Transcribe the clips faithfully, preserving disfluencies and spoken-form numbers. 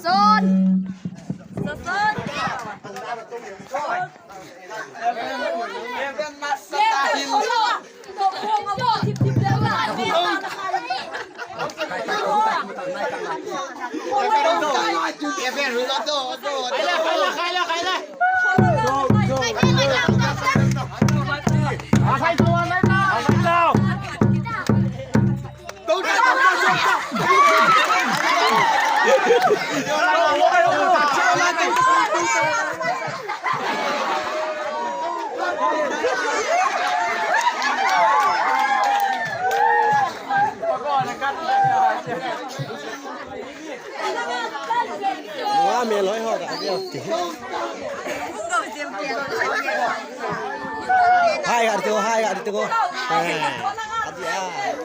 Son. Son. Wa me loi ho ka. Hai, hai, hai, hai. Hai. Hai.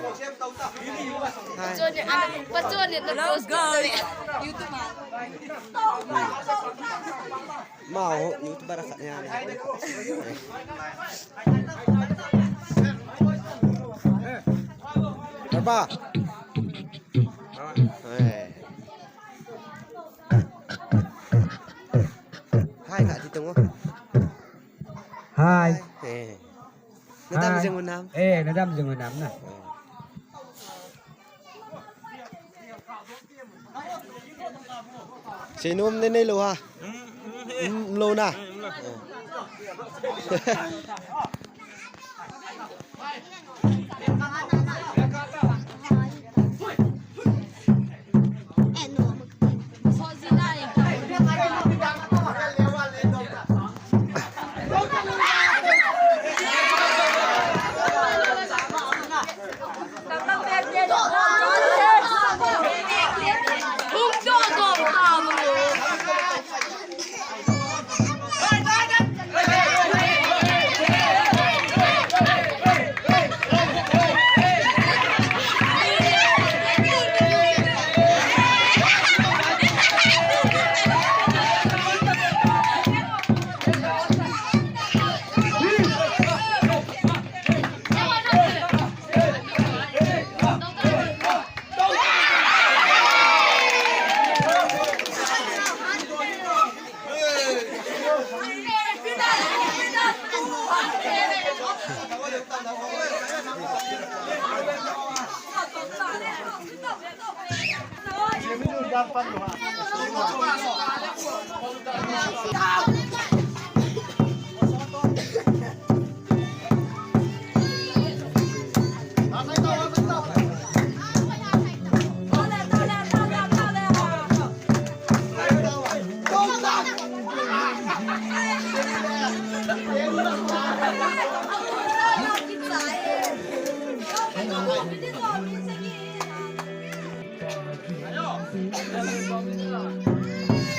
Pachon ni, ano, pachon ni, tapos ko na. YouTube ma. Ma ho, YouTuber khat ni. Baba. Hai. Hai, khat ti tung o. Hai. Eh. Nadam jing u nam? Eh, nadam jing u nam na. Seinom nei nei lou ha. Um, um lou na.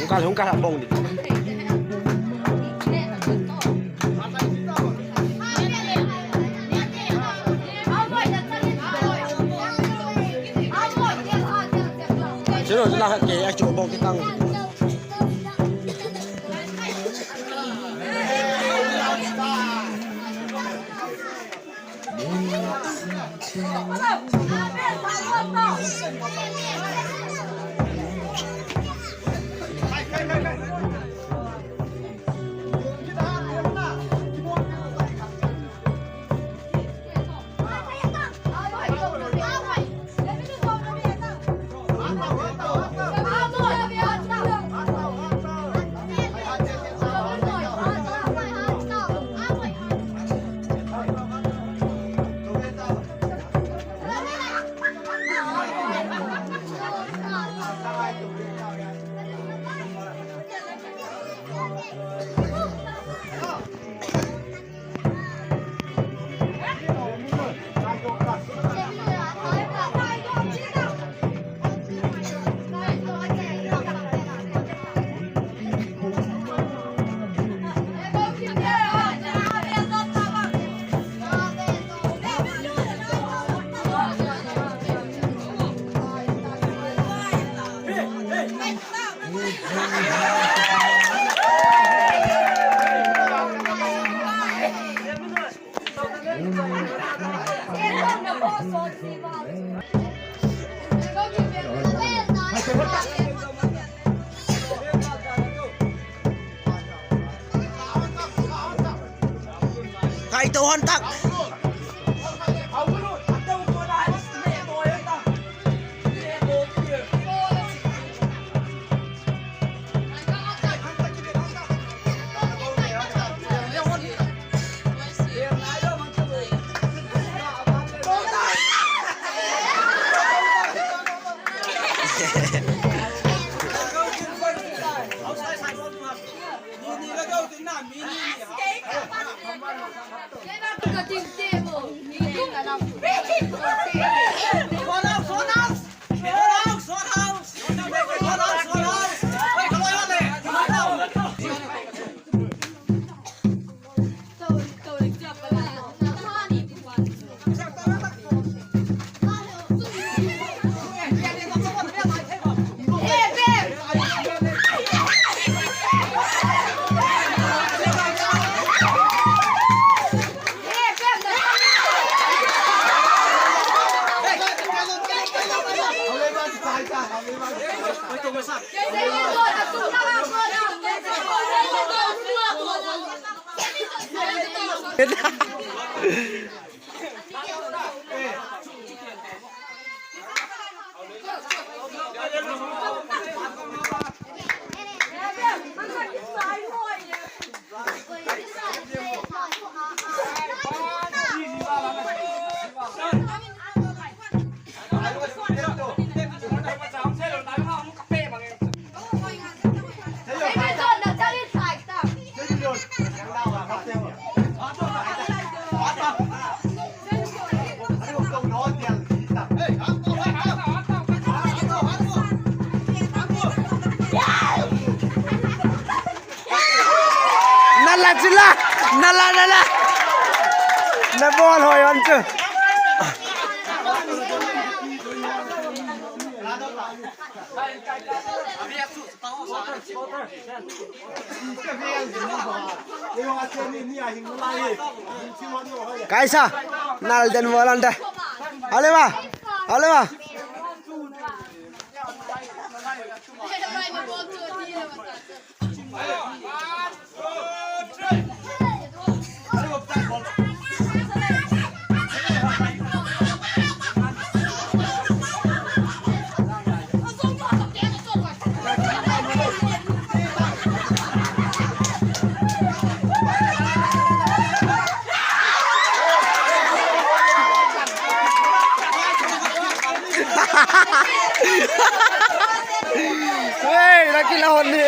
Hung kal, hung kal, bong ni. Sino, sino, ke, ya, chu, bong, kitang. Ai to hon tak. Nala chila, nala, nala. Na bol hoi on chu. Kaisa, nal den bol on da. Ale ba, ale ba. Hey, laki lahon ni.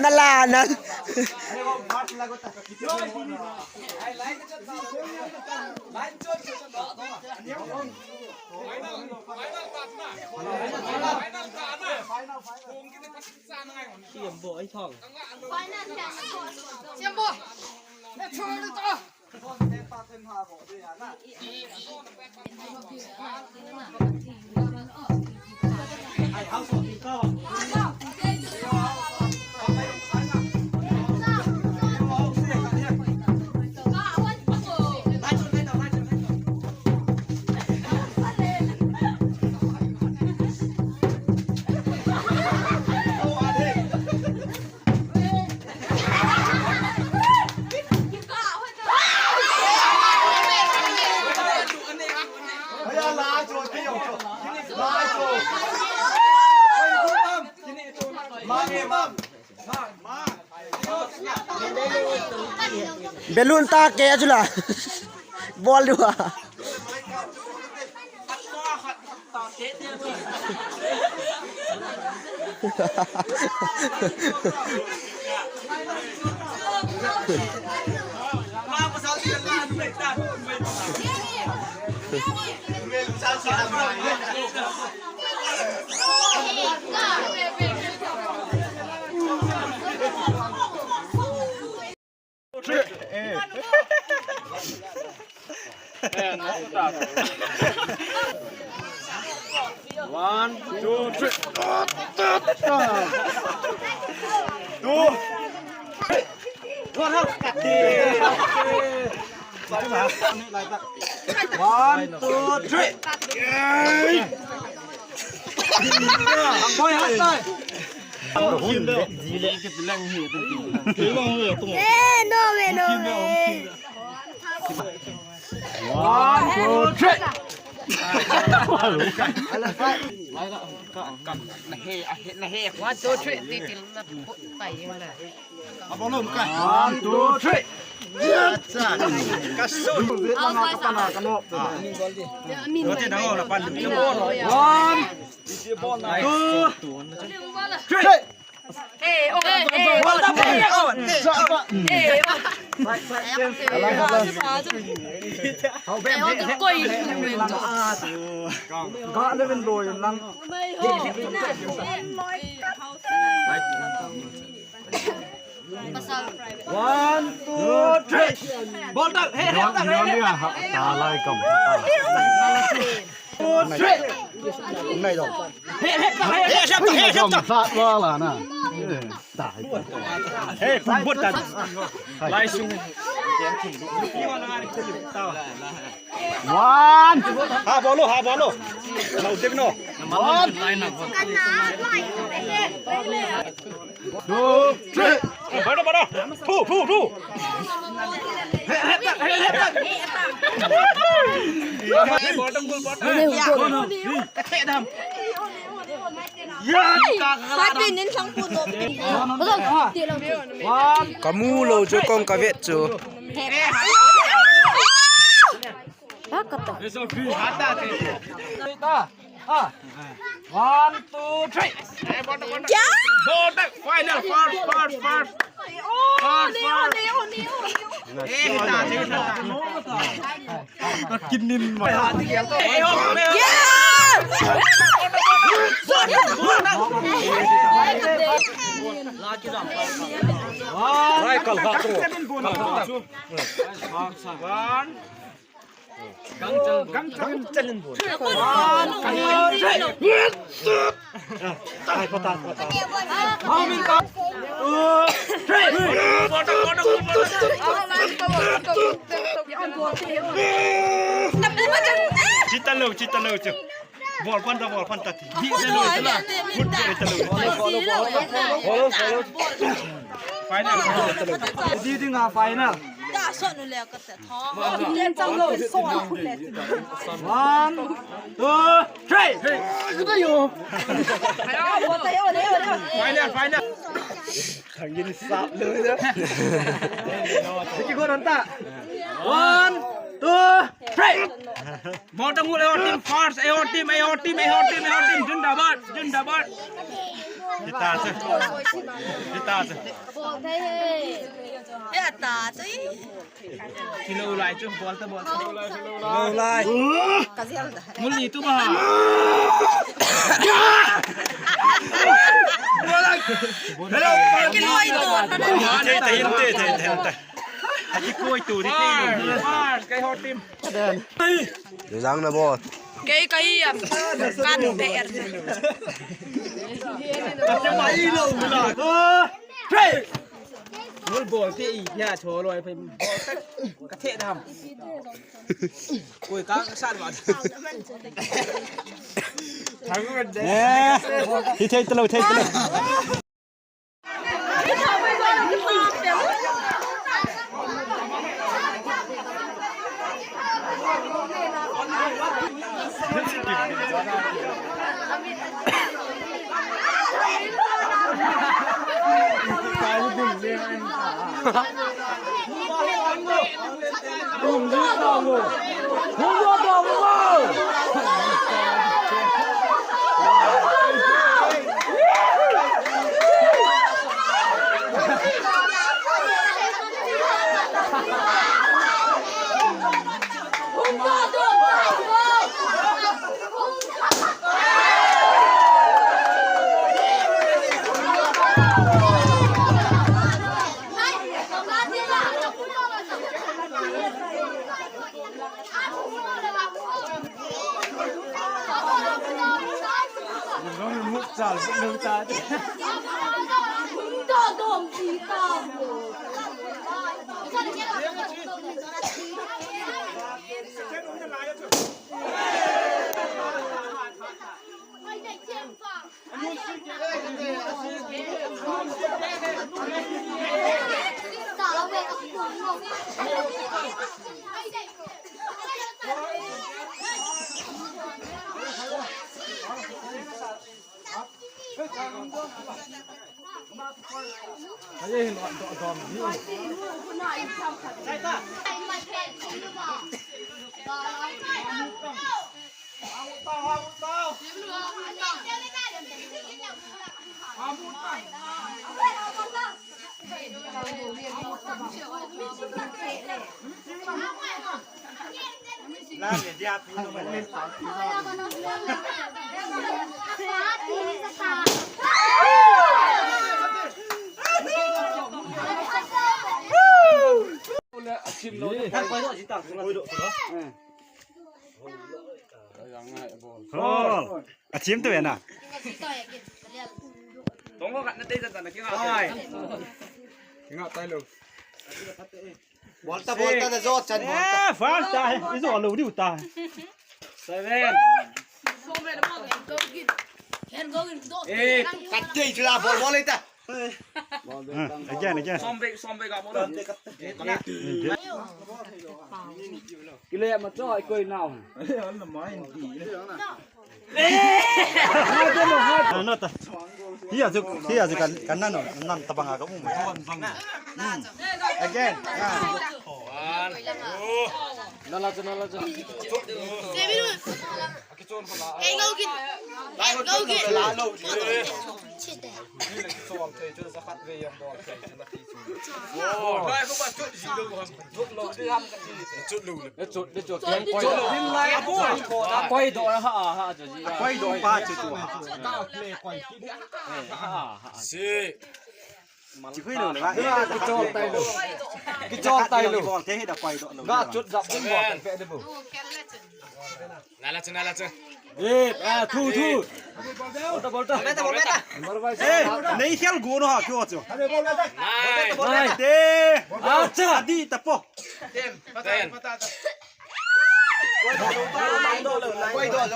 Nala na. Balloon ta ke ajula. Bol dua. One, two, three. Two. One, two, three. Ang boy, hot boy. Eh, no way, no way. One, two, three. One, two, three. One, two, three. One, two, three. One, two, three. Ball down. Hey, hey, hey, hey. Two, three. Hey, hey, hey, hey. Hey, pum bot tan. Lai sung. One. Ha bolo, ha bolo. Lau tek no. One. Two, three. Bada, bada. Two, two, two. Kamu lou chu kong kavet chu. One, two, three. क्या? Final, first, first, first. First, first. Kinin ma. Chita lou, chita lou chu. Ball pan ta, ball pan ta. Di ta lou, ta la. Football ta lou. Follow, follow. Final. Di ding a final. One, two, three. Final, final. Thangin sap lou. Kiki go nanta. One, two, three. Ball tang ule, team first, eh, team, eh, team, eh, team, eh, team, Jun Dabar, Jun Dabar. Kita se. Kita se. Ball thei he. Eh, ta se. Kilo lai chu, ball ta, ball ta. Kilo lai. Muli tu ba. Hello. Kilo ai tu. Te, te, te, te, te, te. Aki koi tu ni. First, first, kai ho team. Jang na ball. Kei kai am. Kan pe er. Mul bol te i ya cho loi phe bol ka the dam. Koi ka ka san ba. Eh, hi thei talo, thei talo. Ball. A team tu na. Tong ko kat na te ta na kinga. Ai. Kinga tai lo. Ball ta, ball ta, na jo chan ball ta. Eh, first ta. Ijo lo diu ta. Seven. Eight. Kat te chu la ball, ball ta. Hmm, again, again. Som bek, som bek a bol. Kile ma cho ai koi nau. Ah, no ta. Hiya chu, hiya chu kan, kan na no, nan tabang a ka um. Hmm. Again. Ah. Nala chu, nala chu. Seven. Ei, ngau kin. Ei, ngau kin. Chut, chut, chut, chut, koi do, ha, ha, chu ji. Koi do pa chu chu. Eh, ha, ha. Si. Kichol tai lou. Kichol tai lou. Ga chut jap ding bol pe de bu. Nala chu, nala chu. Eh, ah, thu, thu. Bolta, bolta. Bolta, bolta. Eh, nei khel go no ha kyo chu. Nine. Nine. Te. Acha. Adi ta po. Ten. Ten. Nine,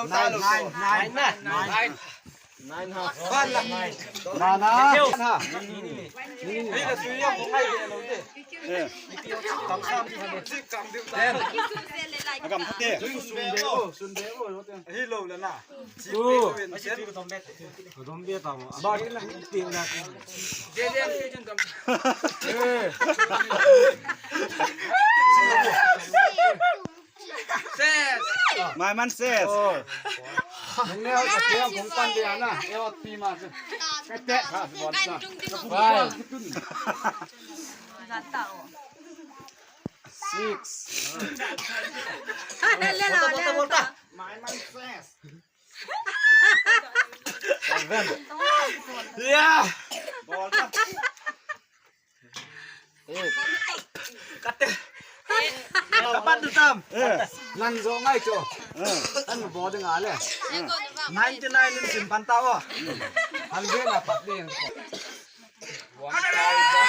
nine, nine. Nine. Nine ha. Nine. Nine ha. Nine ha. Eh. Agam thate. Hi lo le na. Two. Ka dom be ta mo. Ba ki na ti na. Eh. Ses. Mai man ses. Four. Nung ne ka tia bung pan dia na. E ot pi ma se. Ka te ka bon sa. Five. Six. Le la, le la. Mai man ses. Seven. Yeah. Eight. Kate. Kapan tu tam. Eh. Nan jo ngai cho. Eh. An bo ding ale. Ninety nine in sim pan ta o. Hundred na pat ding. One thousand.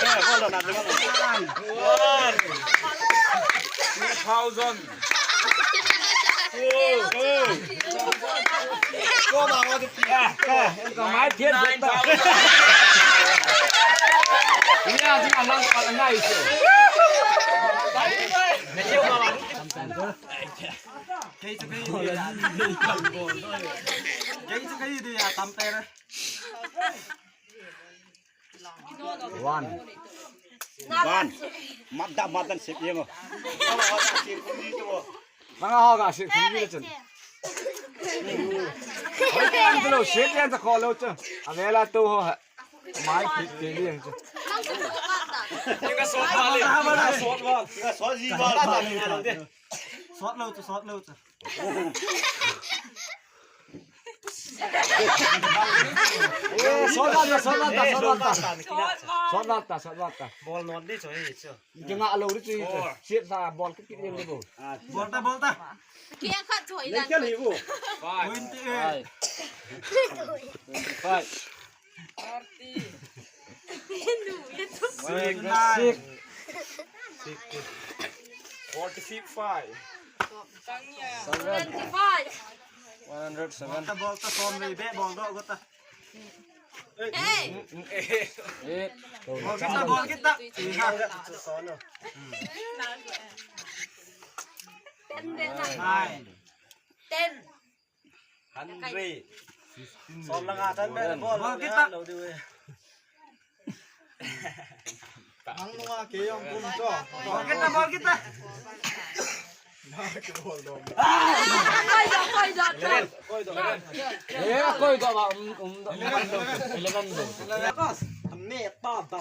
Eh, bol na, bol na. One. Two thousand. Two. Two. Ko ba, ko ba. Ka mai thiet vet ta. Nia ji lang pa ngai se. Kei chu kei. Kei chu kei dia tam pe re. One. One. Mat da, mat da, sep yemo. Manga ho ga sep kum ni chun. Hoi kan lo sep yan ta kho lo chu. Avela tu ho. Mai phit ke liang chu. Inga sot wal. Inga sot wal. Inga sot ji wal. Sot lo chu, sot lo chu. Eh, sot ta, sot ta, sot ta. Sot ta, sot ta. Bol not ding chu, eh, chu. Ki nga lo ri chu. Four. Siet sa bol ki ki ni bo. Bol ta, bol ta. Ki khat chu ilan. Five. Twenty-eight. Five. Forty. One hundred six. Forty-five. Seven. One hundred seven. Bolta, bolta, som le be, bol do, gota. Hey. Eight. Bol kita, bol kita. Ten, ten. Nine. Ten. Hundred. Som langa tan be bol. Bol kita. Ang nunga ke yong kum cho. Bol kita, bol kita. Koi do, koi do. Eh, koi do ba, um, um, eleven do. Eleven do.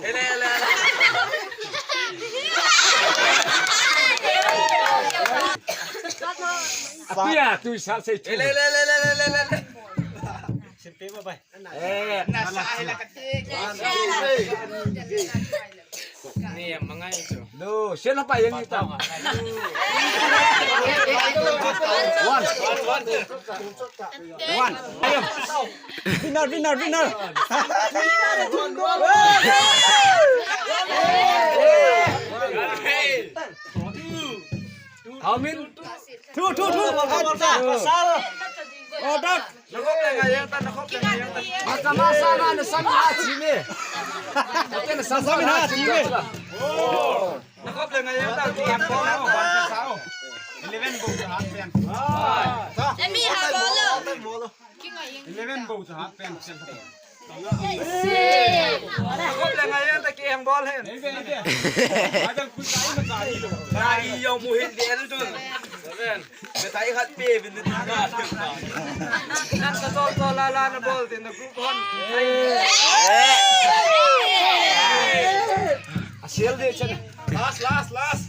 Ele, ele, ele. Apia, tu sa se chu. Ele, ele, ele. Simple ba, bai. Eh, nasa, ai, la, kati. Ni, mangai chu. No, siya na pa yan ito. One. One. Ayun. Winner, winner, winner. How many? Two, two, two. Acha. Oh, that. Nakhop le ngai yang ta, nakhop le ngai yang ta. Masa, masa, na, na, sam, ha, chi me. Ate na, sam, sam, ha, chi me. Oh. Nakhop le ngai yang ta, ki em ko na, oh, sa, oh. Eleven bo, ha, pen. Ah. Emi ha, bolo. Eleven bo, ha, pen. Nakhop le ngai yang ta, ki em Bol hen. Gari jong mu hin den tun. Seven. Mithai khat pe vin din. Nan ka tol tol la la na bol tin na group hon. A sel de chen. Last, last, last.